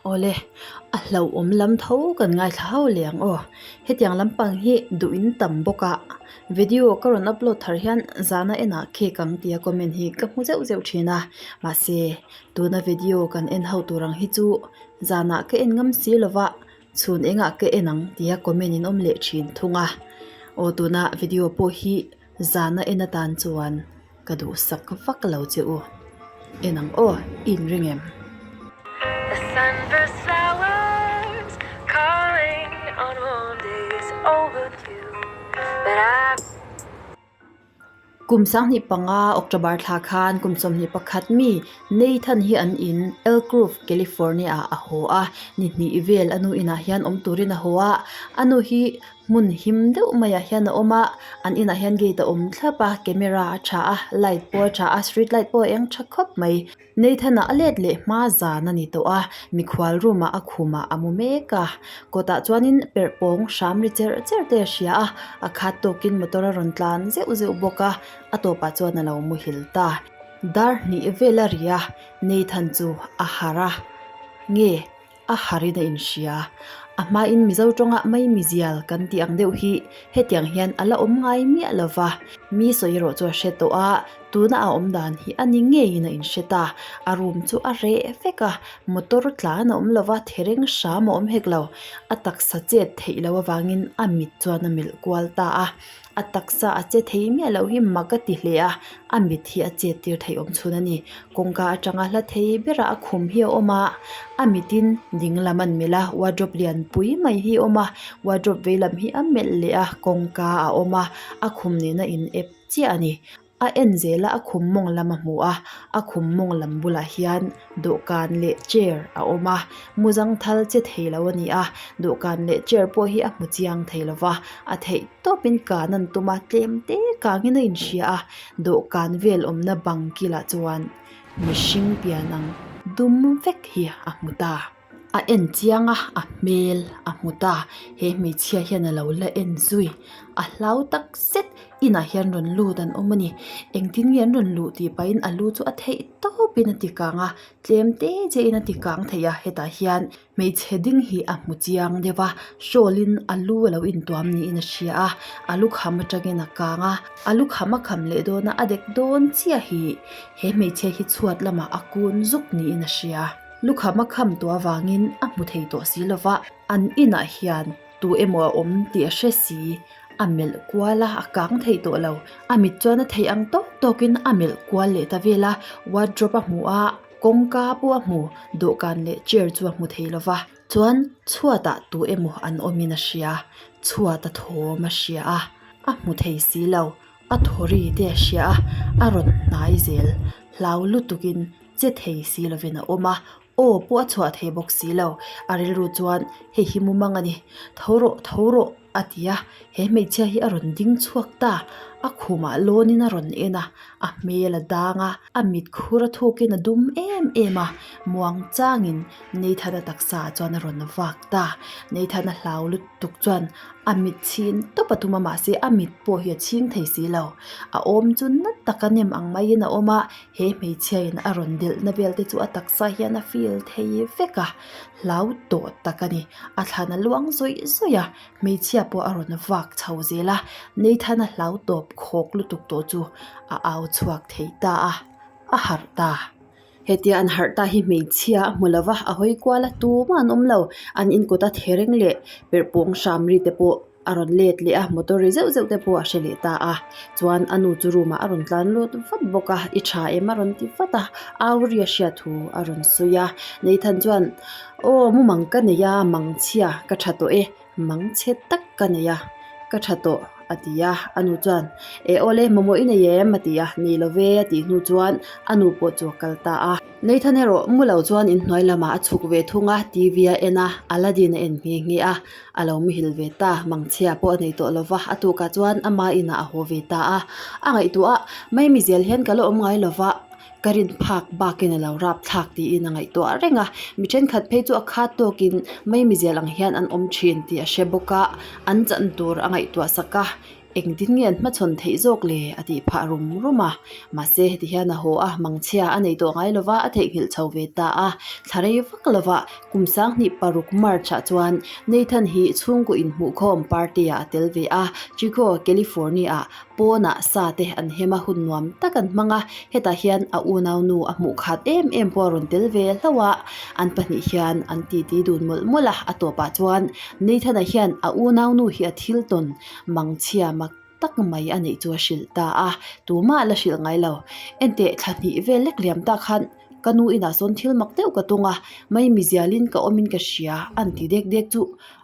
Awle, a hlauhawm lam tho kan ngaithla ho leh ang aw. Hetiang lampang hi duh in tam bawk a, video ka rawn upload thar hian zana enah cake ang tia comment hi ka hmu zeuh zeuh thin a, mahse tuna video kan en ho tur ang hi chu zanah ka en ngam si lova chhun engah ka en ang tia comment in awm leh thin thung a. Aw tuna video pawh hi Zana en atan chuan ka duhsak vak lo che u. En ang aw, i inring em? The sunburst flowers calling on warm days overdue But I Kum 2005 October thla khan kum 21 mi Nathan hi an in Elk Grove, California ah a haw a, ni hnih vel a nu inah hian awm turin a haw a, a nu hi Hmun him deuh maiah hian a awm a, an inah hian gate a awm thlap a, camera a tha a, light pawh a tha a, street light pawh a eng tha khawp mai. Nathan-a a let leh hma zan a ni tawh a, mikhual room ah a khumah a mu mek a, kawtah chuanin perh pawng hram ri cherh cherh te a hria a, a khat tawkin motor a rawn tlan zeuh zeuh bawk a, a tawpah chuan a lo muhil ta. Dar hnih vel a ri a, Nathan chu a harh a, nge A harin a inhria. A hmain Mizo tawngah mai mizial kan tih ang deuh hi hetiang hian a la awm ngai miah lo va. Mi sawi erawh chu a hre tawh a, tuna a awm dan hi a ni ngeiin a inhre ta. A room chu a reh vek a, motor tlan a awm lo va, thereng hram a awm hek lo. A taksa chet theih loh avangin a mit chuan a melh kual ta a. A taksa a che thei miah loh hi mak a ti hle a, a mit hi a chet tir theih awm chhun a ni. Kawngka atanga hla thei berah a khum hi a awm a, a mitin ding lam an melh a, wardrobe lian pui mai hi a awm a, wardrobe vei lam hi a melh leh a, kawngka a awm a, a khum nena in ep chiah a ni. A en zel a, a khum mawng lam a hmu a, a khum mawng lam bulah hian dawhkan leh chair a awm a, mu zangthal che thei lo a ni a, dawhkan leh chair pawh hi a hmu chiang thei lo va, a theih tawpin kan an tum a, tlem te kangin a inhria a, dawhkan vel awmna bang kilah chuan mihring pian ang dum vek hi a hmu ta. A en chiang a, a hmel a hmu ta. He hmeichhia hian a lo la en zui. A hlau tak zet inah hian rawn lut an awm a ni. Engtin nge an rawn luh tih pahin a lu chu a theih tawpin a ti kang a, tlem te chiahin a ti kang thei a. Hetah hian hmeichhe ding hi a hmu chiang deuh a, shawl in a lu a lo intuam niin a hria a, a lukham atangin a kang a, a lukham a kham leh dawn a, a dek dawn chiah hi he hmeichhia hi chhuat lamah a kun zuk niin a hria. Lukham a kham tawh avangin a hmu thei tawh si lo va, an inah hian tu emaw a awm tih a hre si. A melh kual a, a kang thei tawh lo. A mit chuan a theih ang tawk tawkin a melh kual leh ta vel a, wardrobe a hmu a, kawngka pawh a hmu, dawhkan leh chair chu a hmu thei lo va. Chuan chhuatah tu emaw an awmin a hria, chhuat a thawm a hria a, a hmu thei si lo. A thaw ri te a hria a, a rawn hnai zel. Hlau lutukin che thei si lovin a awm a, aw pawh a chhuah thei bawk si lo. A rilru chuan, Hei hi mumang a ni, tho rawh, tho rawh a ti a, he hmeichhia hi a rawn ding chhuak ta. A khumah lawnin a rawn en a, a hmel a dang a, a mit khur a thukin a dum em em a, muang changin Nathan-a taksa ah chuan a rawn vak ta. Nathan-a hlau lutuk chuan a mit chhin tawp a tum a, mahse a mit pawh hi a chhing thei si lo. A awm chu na taka nem ang maiin a awm a, He hmeichhia in a rawn delhna vel te chu a taksa hian a feel thei vek a, hlau tawh tak a ni. A thlan a luang zawih zawih a, hmeichhia pawh a rawn vak chho zel a, Nathan a hlau tawp khawk lutuk tawh chu a au chhuak thei ta a, a harh ta. Hetia an harh ta hi hmeichhia a hmu lova, a hawi kual a tumah an awm lo, an inkawt a thereng leh perh pawng hram ri te pawh a rawn let leh a motor ri zeuh zeuh te pawh a hre leh ta a chuan a nu chu room ah a rawn tlan lut vat bawk a i tha em a rawn ti vat a au ri a hriat thu a rawn sawi a Nathan chuan aw mumang ka nei a mangchhia ka tha tawh e mangchhe tak ka nei a ka tha tawh a ti a a nu chuan e awle mamawh i nei em a ti a nei lo ve a tih hnu chuan a nu pawh chu a kal ta a. Nathan erawh mu lo chuan inhnuai lamah a chhuk ve thung a T V a en a Aladdin a en nghe nghe a. A lo muhil ve ta, mangchhia pawh a nei tawh lo va, a tukah chuan ama inah a haw ve ta a. A ngaihtuah a, Maimi zel hian ka la awm ngai lo va, ka rin phak bakin a lo rap thlak tiin a ngaihtuah reng a. Mi thenkhat phei chu a khat tawkin Maimi zel ang hian an awm thin tih a hre bawk a, an chan tur a ngaihtuah sak a. Engtin nge an hmachhawn theih zawk le? a tih phah rum rum a. Mahse, heti hian a haw a, mangchhia a nei tawh ngai lova a theihnghilh chho ve ta a. Thla rei vak lova kum 2006 March-ah chuan Nathan hi chhungkaw inhmuhkhawm party-ah a tel ve a, Chico, California-ah pawnah sa te an hem a, hun nuam tak an hmang a. Hetah hian a unaunu a hmuh khat em em pawh a rawn tel ve hlauh a, an pahnih hian an titi dun mawlh mawlh a. A tawpah chuan Nathan-a hian a unaunu hi a thil tawn Mangchhia mak tak mai a nih chu a hrilh ta a, tumah la hrilh ngai lo. Enteh thla hnih vel lek liam tak khan ka nu inah sawn thil mak deuh ka tung a, mai mizialin ka awmin ka hria an ti dek dek chu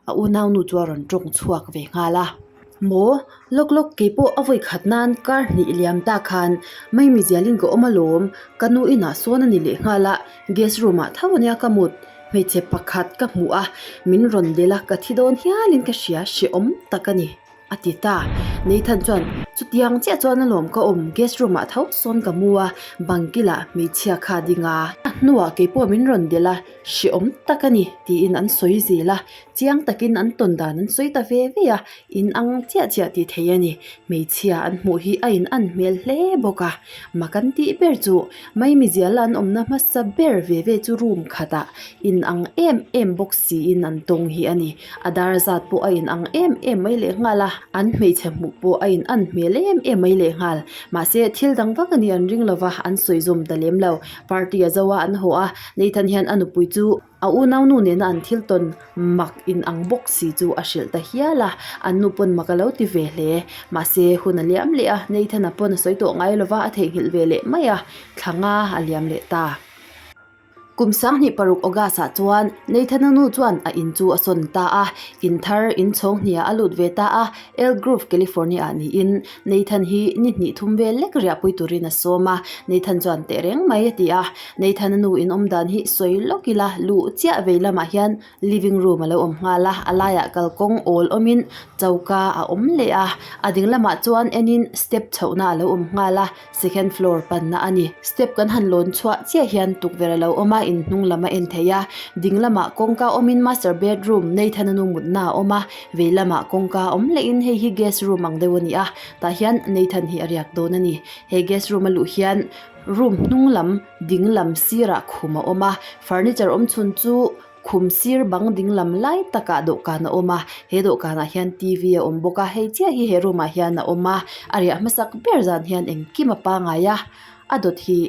a unaunu chu a rawn tawng chhuak ve nghal a. Maw? Lawk lawk keipawh a vawi khat nan kar hnih liam tak khan mai mizialin ka awm alawm, ka nu inah sawn a ni leh nghal a, guest room ah tho ania ka mut. Hmeichhe pakhat ka hmuh a, min rawn delh a, ka thi dawn hialin ka hria, hrehawm tak a ni, a ti ta. Nathan chuan, Chutiang chiah chuan alawm ka awm, guest room ah tho sawn ka mu a, bang kilah hmeichhia kha a ding a. A hnuah keipawh min rawn delh a, hrehawm tak a ni, tiin an sawi zel a, chiang takin an tawn dan an sawi ta ve ve a, in ang chiah chiah tih thei a ni. Hmeichhia an hmuh hi a in an hmel hle bawk a, mak an tih ber chu Maimi ziala an awmna hmasa ber ve ve chu room khatah in ang em em bawk siin an tawng hi a ni. A dar zat pawh a in ang em em mai leh nghal a, an hmeichhe hmuh pawh a in an hmel em em mai leh nghal. Mahse thil dang vak a nih an ring lova, an sawi zawm ta lem lo. Party a zo a, an haw a, Nathan hian a nupui chu A unaunu nena an thil tawn mak in ang bawk si chu a hrilh ta hial a, an nu pawn mak a lo ti ve hle. Mahse, hun a liam leh a, Nathan-a pawn a sawi tawh ngai lova a theihnghilh ve leh mai a, thla nga a liam leh ta. Kum 26 August-ah chuan Nathan-a nu chuan a in chu a sawn ta a, in thar in chhawng hniah a lut ve ta a, Elk Grove, California-ah niin Nathan hi ni hnih thum vel lek riahpui turin a sawm a, Nathan chuan tehreng mai a ti a. Nathan-a nu in awm dan hi sawi lawk ila luh chiah vei lamah hian living room a lo awm nghal a, a laiah kalkawng awl awmin choka a awm leh a, a ding lamah chuan enin step chhohna a lo awm nghal a, second floor panna a ni. Step kan han lawn chhuah chiah hian tukverh a lo awm a, in hnung lam a en thei a, ding lamah kawngka awmin master bedroom Nathan-a nu mutna a awm a, vei lamah kawngka awm lehin hei hi guest room ang deuh a ni a, tah hian Nathan hi a riak dawn a ni. He guest room a luh hian Room hnung lam ding lam sirah khum a awm a, furniture awm chhun chu khum sir bang ding lam lai takah dawhkan a awm a, he dawhkanah hian t v a awm bawk a, hei chiah hi he room ah hian a awm a, a riah hmasak ber zan hian engkim a pangai a, a dawt hi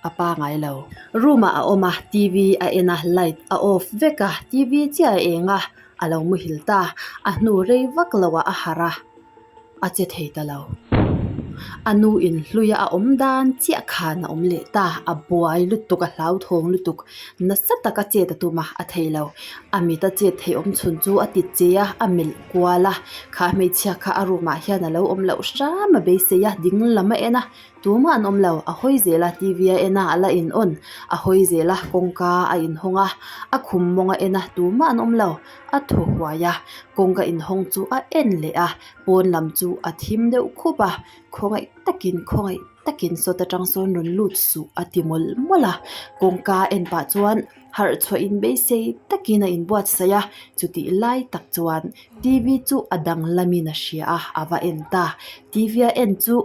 a pangai lo. Room ah a awm a, t v a en a, light a off vek a, t v chiah a eng a, a lo muhil ta, a hnu rei vak lo ah a harh a. A che thei ta lo. A nu in hluia a awm dan chiah khan a awm leh ta. A buai lutuk, a hlauthawng lutuk. Nasa taka chet a tum a, a thei lo. A mit a chet theih awm chhun chu a ti che a, a melh kual a. Kha hmeichhia kha a room ah hian a lo awm loh hram a beisei a, ding lam a en a. Tumah an awm lo, a hawi zel a, T V a en a, a la in on. A hawi zel a, kawngka a inhawng a, a khum mawng a en a, tumah an awm lo. A thaw huai a, kawngka inhawng chu a en leh a, pawn lam chu a thim deuh khup a, khawngaih takin khawngaih takin sawt atang sawn rawn lut suh a ti mawlh mawlh a, kawngka a en pah chuan harh chhuah in beisei takin a inbuatsaih a, chutih lai tak chuan T V chu a danglamin a hria a, a va en ta, T V a en chu.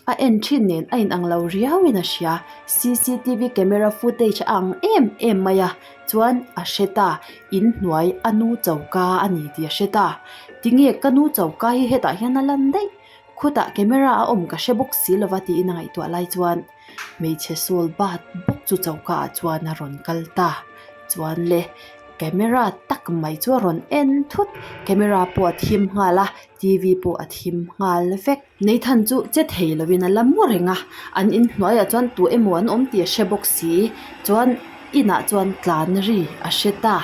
A en thin nen a inang lo riauin a hria. Cctv camera footage a ang em em mai a, chuan a hre ta, in hnuai a nu choka a ni tih a hre ta. Tinge ka nu choka hi hetah hian a lan daih? Khutah camera a awm ka hre bawk si lova tiin a ngaihtuah lai chuan hmeichhe sawl bat bawk chu choka ah chuan a rawn kal ta. Chuan le camera tak mai chu a rawn en thut, camera pawh a thim nghal a, tv pawh a thim nghal vek. Nathan chu che thei lovin a la mu reng a, an inhnuaiah chuan tu emaw an awm tih a hre bawk si. Chuan inah chuan tlan ri a hre ta,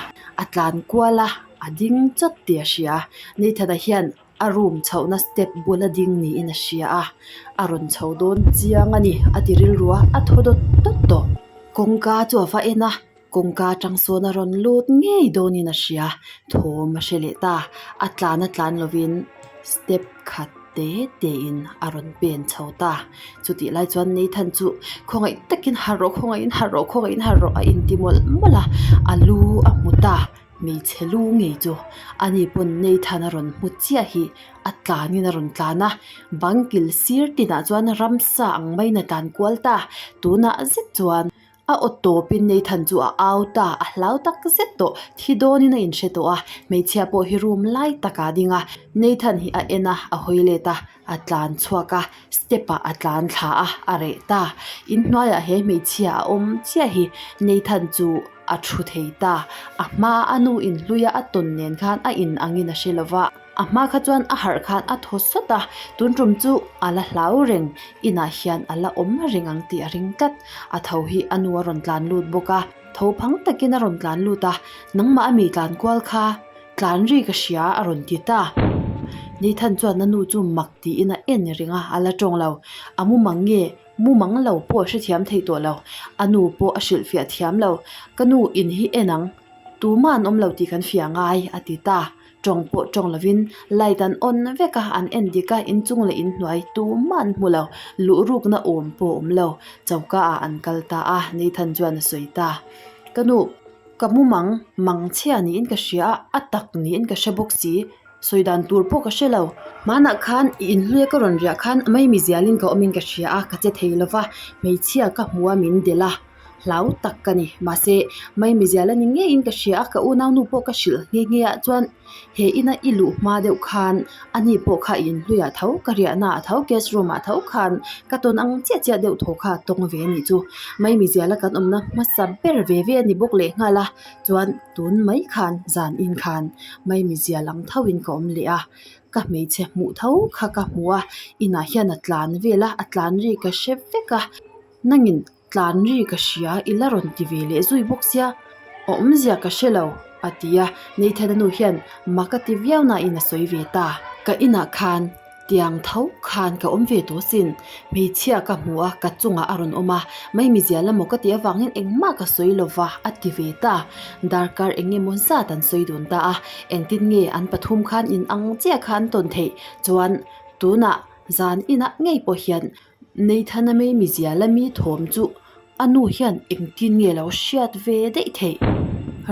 a tlan kual a, a ding chawt tih a hria. Nathan-a hian a room chhohna step bula ding niin a hria a, a rawn chho dawn chiang a ni a ti rilru a, a thaw dawt dawt tawh. Kawngka chu a va en a. Kawngka atang sawn a rawn lut ngei dawnin a hria, thawm a hre leh ta. A tlan a tlan lovin step khat te te in a rawn pen chho ta. Chutih lai chuan Nathan chu khawngaih takin harh rawh, khawngaihin harh rawh, khawngaihin harh rawh a inti mawlh mawlh a, a lu a hmu ta. Hmeichhe lu ngei chu ani pawn Nathan a rawn hmu chiah hi a tlanin a rawn tlan a, bang kil sir tinah chuan ramsa ang maiin a tlan kual ta, tunah zet chuan a aw tawpin Nathan chu a au ta, a hlau tak zet tawh, thi dawnin a inhre tawh a, hmeichhia pawh hi room lai takah a ding a, Nathan hi a en a, a hawi let a. A tlan chhuak a, step ah a tlan thla a, a reh ta. Inhnuaiah he hmeichhia a awm chiah hi Nathan chu a thu thei ta. A hma a nu inhluia a tawn nen khan a in angin a hre lo va, a hma kha chuan a harh khan a thaw sawt a, tun tum chu a la hlau reng, inah hian a la awm reng ang tih a ring tlat. A tho hi a nu a rawn tlan lut bawk a, tho phang takin a rawn tlan lut a, nangmah a mi tlan kual kha. Tlan ri ka hria a rawn ti ta. Nathan chuan a nu chu mak tiin a en reng a, a la tawng lo. A mumang nge? Mumang lo pawh a hrethiam thei tawh lo. A nu pawh a hrilhfiah thiam lo. Ka nu in hi en ang. Tumah an awm lo tih kan fiah ngai, a ti ta. Tawng pawh tawng lovin light an on vek a, an en dik a, inchung leh inhnuai tumah an hmu lo. Luh rukna awm pawh a awm lo. Choka ah an kal ta a, Nathan chuan a sawi ta. Ka nu. Ka mumang mang chhia niin ka hria a, a tak niin ka hre bawk si. Sawi dan tur pawh ka hre lo. Hmanah khan i inhluia ka rawn riah khan maimi zialin ka awmin ka hria a, ka che thei lo va, hmeichhia ka hmu a min delh a, hlau tak ka ni. Mahse, maimi zial a ni ngeiin ka hria a, ka unaunu pawh ka hrilh nghe nghe ah chuan he ina i luh hma deuh khan ani pawh kha i inhluiah tho, ka riahnaah tho, guest room ah tho khan ka tawn ang chiah chiah deuh thaw kha a tawng ve a nih chu. Maimi ziala kan awmna hmasa ber ve ve a ni bawk leh nghal a, chuan tun mai khan zan in khan maimi zial ang tho in ka awm leh a, ka hmeichhe hmuh tho kha ka hmu a, inah hian a tlan vel a, a tlan ri ka hre vek a, nangin Tlan ri ka hria i la rawn ti ve leh zui bawk sia, a awmzia ka hre lo, a ti a, Nathan-a nu hian mak a ti viau nain a sawi ve ta. Ka inah khan tiang tho khan ka awm ve tawh sin, hmeichhia ka hmu a, ka chungah a rawn awm a, maimi zia la maw ka tih avangin engmah ka sawi lo va, a ti ve ta. Darkar eng emaw zat an sawi dun ta a, engtin nge an pathum khan in ang chiah kha an tawn theih chuan tunah zan inah ngei pawh hian Nathan-a mai mizia la mi thawm chu a nu hian engtin nge lo hriat ve daih theih?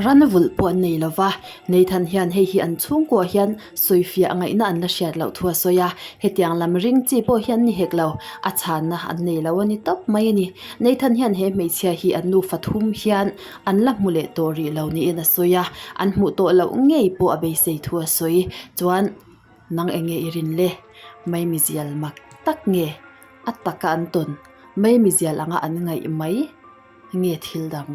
Ran vulh pawh an nei lo va, Nathan hian hei hi an chhungkuah hian sawifiah ngaihna an la hriat loh thu a sawi a, hetiang lam ring chi pawh hian ni hek lo, a chhanna an nei lo a ni tawp mai a ni. Nathan hian he hmeichhia hi an nufa thum hian an la hmu leh tawh rih lo niin a sawi a, an hmuh tawh loh ngei pawh a beisei thu a sawi chuan. Nang enge i rin le? Maimizial mak tak nge a taka an tawn? Maimizial anga an ngaih mai nge thil dang?